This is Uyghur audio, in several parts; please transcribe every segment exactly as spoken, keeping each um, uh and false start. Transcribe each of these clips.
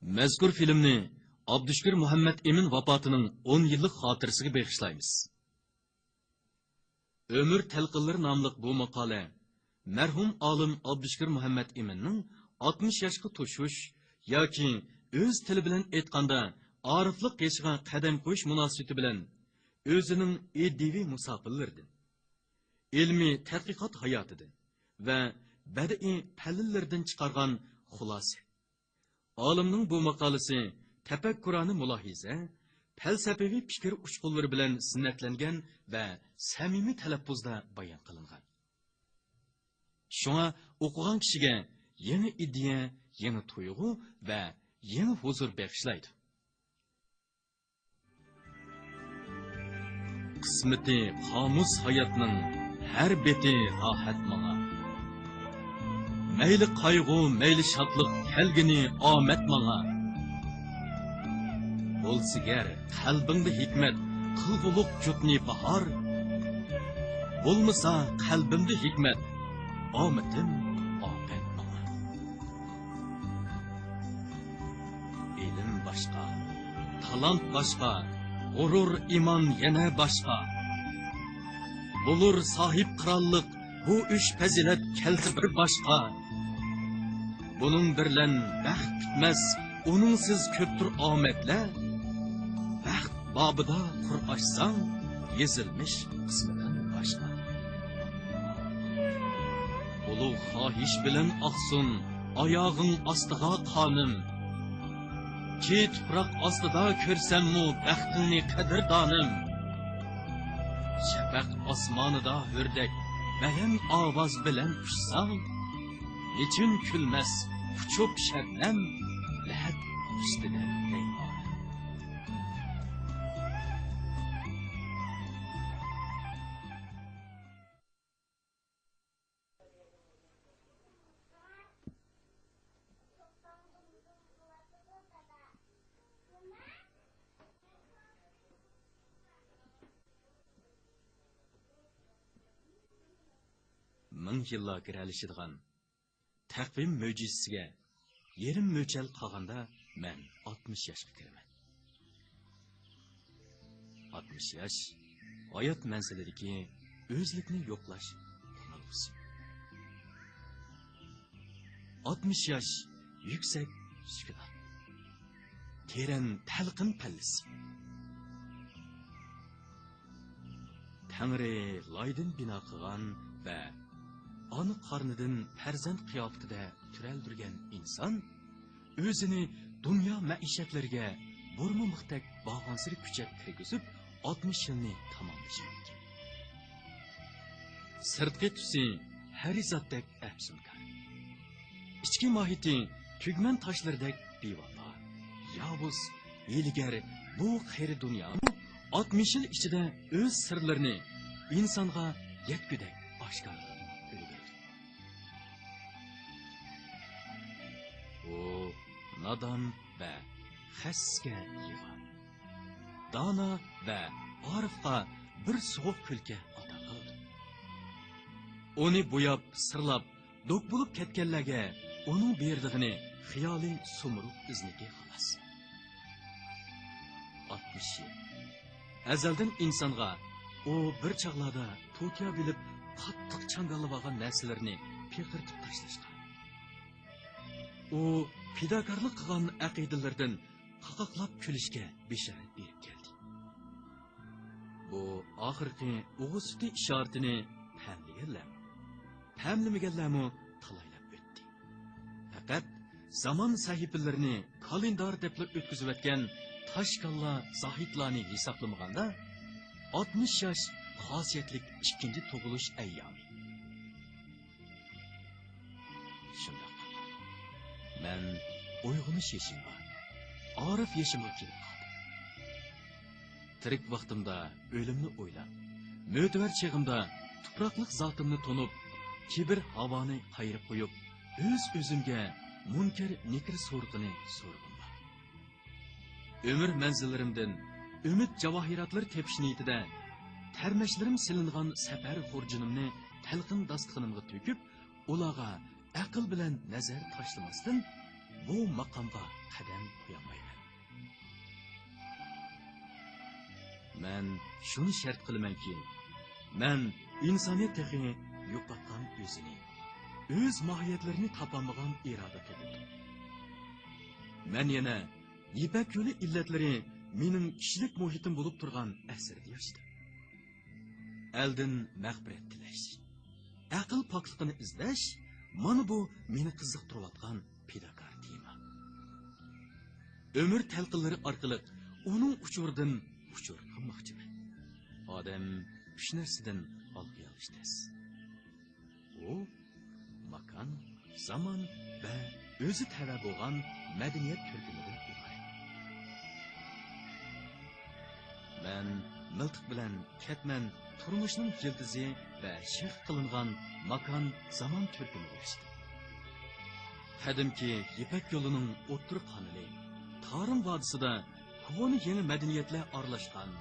مەزكۇر فىلىمنى ئابدۇشۈكۈر مۇھەممەت ئىمىن ۋاپاتىنىڭ ئون يىللىق خاتىرىسىگە بېغىشلايمىز. ئۆمۈر تەلقىنلىرى ناملىق بۇ ماقالە مەرھۇم ئالىم ئابدۇشۈكۈر مۇھەممەت ئىمىننىڭ ئاتمىش ياشقا توشۇش ياكى ئۆز تىلى بىلەن ئېيتقاندا ئارىفلىق يېشىغا قەدەم قويۇش مۇناسىۋىتى بىلەن ئۆزىنىڭ ئىدىيىۋى مۇساپىلىرىدىن، ئىلمىي تەتقىقات ھاياتىدىن ۋە بەدىئىي پەللىلىرىدىن چىقارغان خۇلاسە. ئالىمنىڭ بۇ ماقالىسى تەپەككۇرانە مۇلاھىزە، پەلسەپىۋى پىكىر ئۇچقۇنلىرى بىلەن زىننەتلەنگەن ۋە سەمىمىي تەلەپپۇزدا بايان قىلىنغان. شۇڭا ئوقۇغان كىشىگە يېڭى ئىدىيە، يېڭى تۇيغۇ ۋە يېڭى ھۇزۇر بېغىشلايدۇ. قىسمىتى قامۇس ھاياتنىڭ ھەر بېتى راھەت ماڭا. مەيلى قايغۇ، مەيلى شادلىق كەلگىنى ئامەت ماڭا. بولسا گەر قەلبىڭدە ھېكمەت، قىلغۇلۇق جۇتنى باھار. بولمىسا قەلبىمدە ھېكمەت، ئامىتىم ئاپەت ماڭا. ئىلىم باشقا، تالانت باشقا، غۇرۇر، ئىمان يەنە باشقا. بولۇر ساھىب قىرانلىق، بۇ ئۈچ پەزىلەت كەلسە بىر باشقا. بۇنىڭ بىرلەن بەخت پۈتمەس، ئۇنىڭسىز كۆپتۇر ئامەتلەر. بەخت بابىدا قۇر ئاچساڭ، يېزىلمىش قىسمىدىن باشقا. ئۇلۇغ خاھىش بىلەن ئاقسۇن ئاياغىڭ ئاستىغا قانىم. كى تۇپراق ئاستىدا كۆرسەممۇ بەختىڭنى قەدىردانىم. شەپەق ئاسمانىدا ھۆردەك بەلەن ئاۋاز بىلەن ئۇچساڭ، نېچۈن كۈلمەس ئۇچۇپ شەبنەم لەھەت ئۈستىدە دەيمان. مىڭ يىللار گىرەلىشىدىغان تەقۋىم مۆجىزىسىگە يېرىم مۆچەل قالغاندا مەن ئاتمىش ياشقا كىرىمەن. ئاتمىش ياش، ھايات مەنزىلىدىكى ئۆزلۈكنى يوقلاش تەلەپپۇزى. ئاتمىش ياش، يۈكسەك سۈكۈنات، تېرەن تەلقىن پەللىسى. تەڭرى لايدىن بىنا قىلغان ۋە ئانا قارنىدىن پەرزەنت قىياپىتىدە تۈرەلدۈرگەن ئىنسان ئۆزىنى دۇنيا مەئىشەتلىرىگە بۇرمىمىقتەك بارغانسېرى كۈچەپ كىرگۈزۈپ، ئاتمىش يىلنى تاماملىشى مۇمكىن. سىرتقى تۈسى ھەرىزاتتەك ئەپسۇنكار، ئىچكى ماھىيىتى تۈگمەن تاشلىرىدەك بىۋاپا، ياۋۇز، ھىيلىگەر بۇ قېرى دۇنيامۇ ئاتمىش يىل ئىچىدە ئۆز سىرلىرىنى ئىنسانغا يەتكۈدەك ئاشكارىلاپ ئۈلگۈردى. ئۇ نادان ۋە خەسىسكە يىغا، دانا ۋە ئارىفقا بىر سوغۇق كۈلكە ئاتا قىلىدۇ. ئۇنى بوياپ، سىرلاپ، دوك بولۇپ كەتكەنلەرگە ئۇنىڭ بېرىدىغىنى خىيالىي سۇمرۇغ ئىزنىكى خالاس. ئاتمىش يىل. ئەزەلدىن ئىنسانغا ئۇ بىر چاغلاردا توتىيا بىلىپ قاتتىق چاڭگاللىۋالغان نەرسىلىرىنى پىقىرتىپ تاشلاشقا، ئۇ پىداكارلىق قىلغان ئەقىدىلىرىدىن قاقاقلاپ كۈلۈشكە بېشارەت بېرىپ كەلدى. بۇ ئاخىرقى ئۇغۇ سۈتى ئىشارىتىنى پەملىگەنلەرمۇ، پەملىمىگەنلەرمۇ تالايلاپ ئۆتتى. پەقەت زامان سەھىپىلىرىنى كالېندار دەپلا ئۆتكۈزۈۋەتكەن تاشكاللا زاھىتلارنى ھېسابلىمىغاندا، ئاتمىش ياش خاسىيەتلىك ئىككىنچى تۇغۇلۇش ئەييامى. شۇنداق. مەن ئويغىنىش يېشىمغا، ئارىف يېشىمغا كېلىپ قالدىم. تىرىك ۋاقتىمدا ئۆلۈمنى ئويلاپ، مۆتىۋەر چېغىمدا تۇپراقلىق زاتىمنى تونۇپ، كىبىر ھاۋانى قايرىپ قويۇپ، ئۆز-ئۆزۈمگە مۇنكەر-نېكىر سورىقىنى سورىغۇم بار. ئۆمۈر مەنزىللىرىمدىن ئۈمىد جاۋاھىراتلىرى تېپىش نىيىتىدە تەرمەچلىرىم سېلىنغان سەپەر خۇرجۇنۇمنى تەلقىن داستىخىنىمغا تۆكۈپ، ئۇلارغا ئەقىل بىلەن نەزەر تاشلىماستىن، بۇ ماقامغا قەدەم قويالمايمەن. مەن شۇنى شەرت قىلىمەنكى، مەن ئىنسانىيەت تېخى يوقاتقان ئۆزىنى، ئۆز ماھىيەتلىرىنى تاپالمىغان ئىرادە قېلىدۇ. مەن يەنە يىپەك يولى ئىللەتلىرى مېنىڭ كىشىلىك مۇھىتىم بولۇپ تۇرغان ئەسىردە ياشىدىم. ئەلدىن مەغپىرەت تىلەش، ئەقىل پاكلىقىنى ئىزدەش، مانا بۇ مېنى قىزىقتۇرۇۋاتقان پىداكار تېما. ئۆمۈر تەلقىنلىرى ئارقىلىق ئۇنىڭ ئۇچۇرىدىن ئۇچۇر قىلماقچىمەن. ئادەم ئۈچ نەرسىدىن ھالقىيالىشى تەس. ئۇ ماكان، زامان ۋە ئۆزى تەۋە بولغان مەدەنىيەت تۈركۈمىدىن ئىبارەت. مەن مىلتىق بىلەن كەتمەن تۇرمۇشنىڭ يىلتىزى ۋە شېخى قىلىنغان ماكان، زامان تۈركۈمىگە ئېرىشتىم. قەدىمكى يىپەك يولىنىڭ ئوتتۇرا قانىلى، تارىم ۋادىسىدا كونا يېڭى مەدەنىيەتلەر ئارىلاشقان،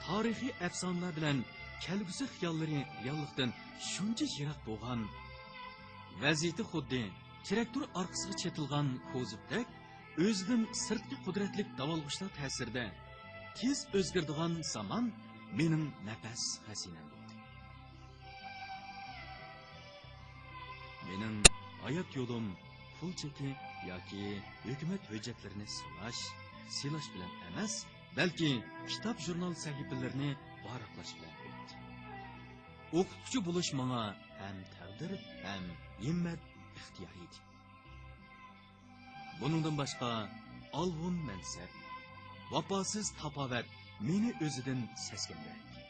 تارىخىي ئەپسانىلەر بىلەن كەلگۈسى خىياللىرى رېئاللىقتىن شۇنچە يىراق بولغان، ۋەزىيىتى خۇددى تىراكتور ئارقىسىغا چېتىلغان كوزۇپتەك، ئۆزىدىن سىرتقى قۇدرەتلىك داۋالغۇشلار تەسىرىدە تېز ئۆزگىرىدىغان زامان مېنىڭ نەپەس خەزىنەم بولدى. مېنىڭ ھايات يولۇم پۇل چېكى ياكى ھۆكۈمەت ھۆججەتلىرىنى ساناش، سىلاش بىلەن ئەمەس، بەلكى كىتاب، ژۇرنال سەھىپىلىرىنى ۋاراقلاش بىلەن ئۆتتى. ئوقۇتقۇچى بولۇش ماڭا ھەم تەقدىر، ھەم ھىممەت، ئىختىيار ئىدى. بۇنىڭدىن باشقا، ئالۋۇن مەنسەپ، ۋاپاسىز تاپاۋەت مېنى ئۆزىدىن سەسكەندۈرەتتى.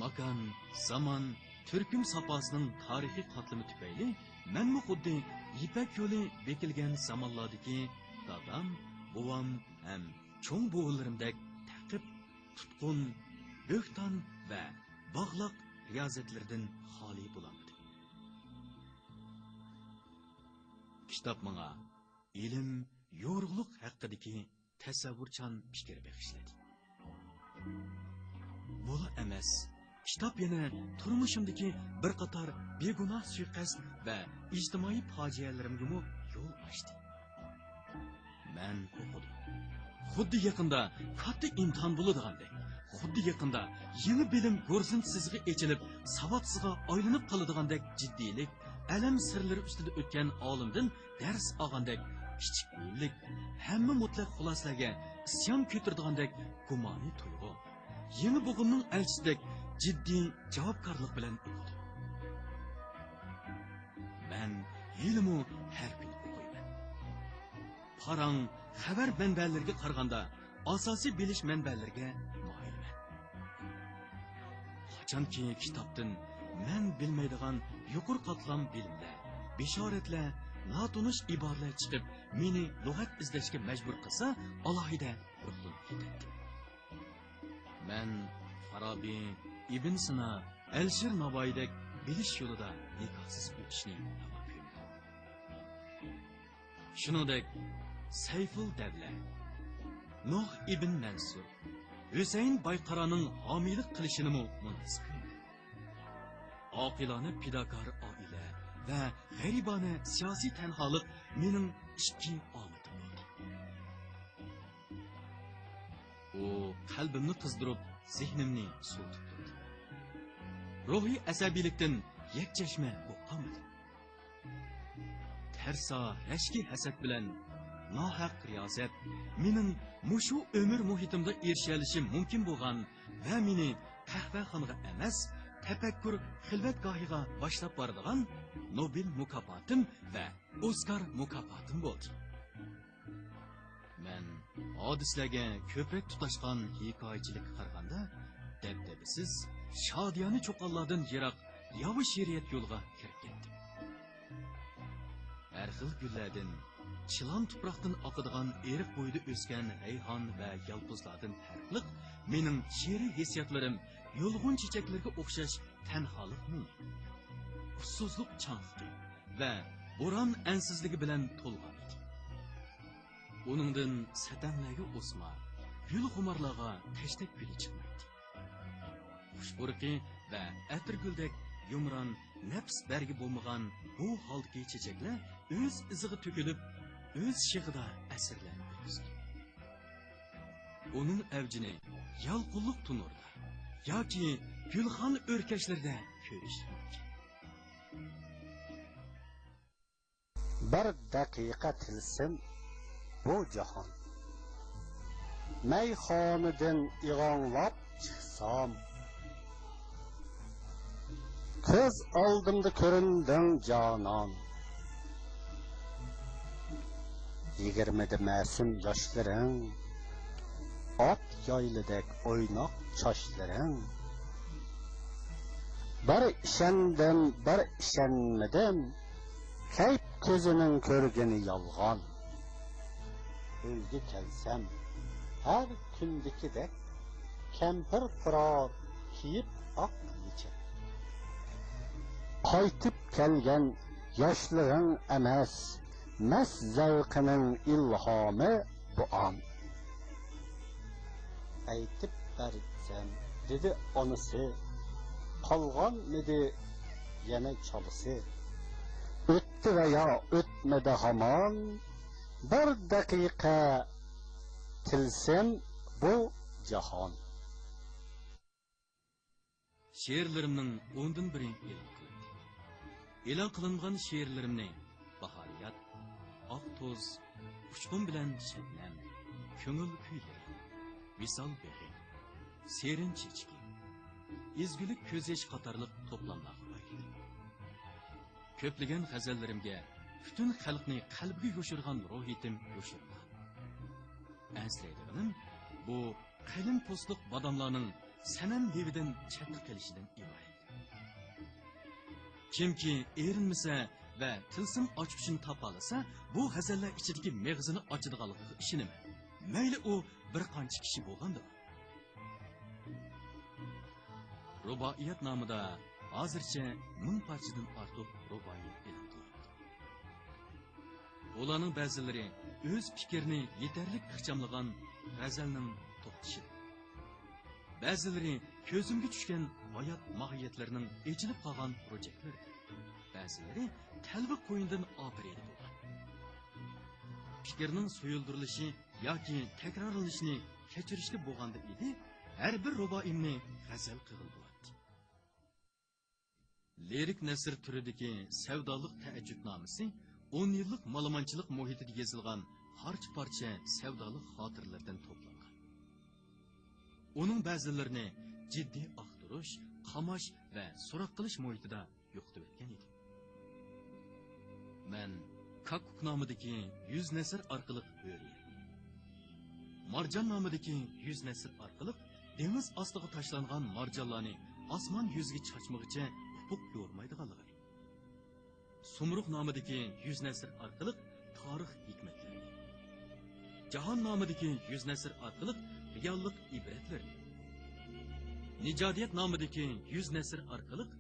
ماكان، زامان، تۈركۈم ساپاسىنىڭ تارىخىي قاتلىمى تۈپەيلى مەنمۇ خۇددى يىپەك يولى بېكىلگەن زامانلاردىكى دادام، بوۋام ھەم چوڭ بوۋىلىرىمدەك تەقىپ، تۇتقۇن، بۆھتان ۋە باغلاق رىيازەتلىرىدىن خالىي بولالمىدىم. كىتاب ماڭا ئىلىم، يورۇقلۇق ھەققىدىكى تەسەۋۋۇرچان پىكىر بېغىشلىدى. بۇلا ئەمەس، كىتاب يەنە تۇرمۇشۇمدىكى بىر قاتار بىگۇناھ سۇيىقەست ۋە ئىجتىمائىي پاجىئەلىرىمگىمۇ يول ئاچتى. مەن ئوقۇدۇم. خۇددى يېقىندا كاتتا ئىمتىھان بولىدىغاندەك، خۇددى يېقىندا يېڭى بىلىم گۈرزىنتە سىزىقى ئېچىلىپ، ساۋاتسىزغا ئايلىنىپ قالىدىغاندەك جىددىيلىك، ئەلەم سىرلىرى ئۈستىدە ئۆتكەن ئالىمدىن دەرس ئالغاندەك كىچىككۆڭۈللۈك، ھەممە مۇتلەق خۇلاسىلەرگە ئىسيان كۆتۈرىدىغاندەك گۇمانىي تۇيغۇ، يېڭى بوغۇمنىڭ ئەلچىسىدەك جىددىي جاۋابكارلىق بىلەن ئوقۇدۇم. مەن ھېلىمۇ ھەر كۈنى ئوقۇيمەن. پاراڭ خەۋەر مەنبەلىرىگە قارىغاندا، ئاساسىي بىلىش مەنبەلىرىگە ماھىرمەن. قاچانكى كىتابتىن مەن بىلمەيدىغان يۇقىرى قاتلام بىلىملەر، بېشارەتلەر، ناتونۇش ئىبارىلەر چىقىپ، مېنى لۇغەت ئىزدەشكە مەجبۇر قىلسا، ئالاھىدە روھلىنىپ كېتەتتىم. مەن فارابى، ئىبن سىنا، ئەلىشىر ناۋايىدەك بىلىش يولىدا نىكاھسىز ئۆتۈشنى راۋا كۆرمىدىم. شۇنىڭدەك سەيفۇل دەۋلە، نۇھ ئىبن مەنسۇر، ھۈسەيىن بايقارانىڭ ھامىيلىق قىلىشىنىمۇ مۇناسىپ كۆردۈم. ئاقىلانە پىداكار ئائىلە ۋە غەرىبانە سىياسىي تەنھالىق مېنىڭ ئىككى ئامىتىم بولدى. ئۇ قەلبىمنى قىزدۇرۇپ، زېھنىمنى سوۋۇتۇپ تۇردى. روھىي ئەسەبىيلىكتىن يەكچەشمە بولۇپ قالمىدىم. تەرسا، رەشكى ھەسەت بىلەن ناھەق رىيازەت مېنىڭ مۇشۇ ئۆمۈر مۇھىتىمدا ئېرىشەلىشىم مۇمكىن بولغان ۋە مېنى قەھۋەخانىغا ئەمەس، تەپەككۇر خىلۋەتگاھىغا باشلاپ بارىدىغان نوبېل مۇكاپاتىم ۋە ئوسكار مۇكاپاتىم بولدى. مەن ھادىسىلەرگە كۆپرەك تۇتاشقان ھېكايىچىلىككە قارىغاندا، دەبدەبىسىز، شادىيانە چوققانلاردىن يىراق ياۋا شېئىرىيەت يولىغا كىرىپ كەتتىم. ھەر خىل گۈللەردىن، چىلان تۇپراقتىن ئاقىدىغان ئېرىق بويىدا ئۆسكەن رەيھان ۋە يالپۇزلاردىن پەرقلىق، مېنىڭ شېئىرىي ھېسسىياتلىرىم يۇلغۇن چېچەكلىرىگە ئوخشاش تەنھالىقمۇ، ئۇسسۇزلۇق چاڭلىقى ۋە بوران ئەنسىزلىكى بىلەن تولغان ئىدى. ئۇنىڭدىن سەتەڭلەرگە ئوسما، گۈلخۇمارلارغا تەشتەك گۈلى چىقمايتتى. خۇش پۇرىقى ۋە ئەتىرگۈلدەك يۇمران، نەپىس بەرگى بولمىغان بۇ ھالدىكى چېچەكلەر ئۆز ئىزىغا تۆكۈلۈپ، ئۆز شېخىدا ئەسىرلەرنى ئۆتكۈزگەن. ئۇنىڭ ئەۋجىنى يالقۇنلۇق تونۇردا ياكى گۈلخان ئۆركەشلىرىدە كۆرۈش مۇمكىن. بىر دەقىقە تىلسىم بۇ جاھان. مەيخانىدىن ئىغاڭلاپ چىقسام، كۆز ئالدىمدا كۆرۈندۈڭ جانان. يىگىرمىدە مەسۇم ياشلىرىڭ، ئات يايلىدەك ئويناق چاچلىرىڭ. بىر ئىشەندىم، بىر ئىشەنمىدىم، كەيپ كۆزىنىڭ كۆرگىنى يالغان. ئۆيگە كەلسەم، ھەر كۈندىكىدەك كەمپىر پۇرار كىيىپ ئاق يېچەك. قايتىپ كەلگەن ياشلىرىڭ ئەمەس، مەست زەۋقىنىڭ ئىلھامى بۇ ئان. ئېيتىپ بەرسەم، دېدى ئانىسى، قالغانمىدى يەنە چالىسى؟ ئۆتتى ۋە يا ئۆتمىدى ھامان، بىر دەقىقە تىلسىم بۇ جاھان. شېئىرلىرىمنىڭ ئوندىن بىرى ئېلان قىلىندى. ئېلان قىلىنغان شېئىرلىرىمنى باھارىيات، ئاق توز، ئۇچقۇن بىلەن شەبنەم، كۆڭۈل كۈيلىرى، ۋىسال بېغى، سېرىن چېچىكى، ئېزگۈلۈك كۆز يېشى قاتارلىق توپلاملارغا ئايرىدىم. كۆپلىگەن غەزەللىرىمگە پۈتۈن خەلقنى قەلبىگە يوشۇرغان روھىيىتىم يوشۇرۇنغان. ئەنسىرەيدىغىنىم، بۇ قېلىن پوستلۇق باداملارنىڭ سەنەم لېۋىدىن چەتتە قېلىشىدىن ئىبارەت. كىمكى ئېرىنمىسە ۋە تىلسىم ئاچقۇچىنى تاپالىسا، بۇ غەزەللەر ئىچىدىكى مېغىزىنى ئاچىدىغانلىقىغا ئىشىنىمەن. مەيلى ئۇ بىر قانچە كىشى بولغاندۇر. رۇبائىيات نامىدا ھازىرچە مىڭ پارچىدىن ئارتۇق رۇبائىي ئېلان قىلىنىپتۇ. ئۇلارنىڭ بەزىلىرى ئۆز پىكرىنى يېتەرلىك ئىخچاملىغان غەزەلنىڭ توختىشىدۇر. بەزىلىرى كۆزۈمگە چۈشكەن ھايات ماھىيەتلىرىنىڭ ئېچىلىپ قالغان روچەكلىرىدۇر. بەزىلىرى تەلۋە قوينىدىن ئاپىرىدە بولغان. پىكىرنىڭ سۇيۇلدۇرۇلۇشى ياكى تەكرارلىنىشىنى كەچۈرۈشكە بولغاندا ئىدى، ھەر بىر رۇبائىيىمنى غەزەل قىلغىلى بولاتتى. لىرىك نەسر تۈرىدىكى سەۋدالىق تەئەججۈپنامىسى ئون يىللىق مالىمانچىلىق مۇھىتىدا يېزىلغان پارچە-پارچە سەۋدالىق خاتىرىلىرىدىن توپلانغان. ئۇنىڭ بەزىلىرىنى جىددىي ئاختۇرۇش، قاماش ۋە سوراق قىلىش مۇھىتىدا يوقىتىۋەتكەن ئىدى. مەن كاككۇك نامىدىكى يۈز نەسر ئارقىلىق بۆرىيە، مارجان نامىدىكى يۈز نەسر ئارقىلىق دېڭىز ئاستىغا تاشلانغان مارجانلارنى ئاسمان يۈزىگە چاچمىغىچە ئۇپۇق يورۇمايدىغانلىقىنى، سۇمرۇغ نامىدىكى يۈز نەسر ئارقىلىق تارىخ ھېكمەتلىرىنى، جاھان نامىدىكى يۈز نەسر ئارقىلىق رېئاللىق ئىبرەتلىرىنى، نىجادىيەت نامىدىكى يۈز نەسر ئارقىلىق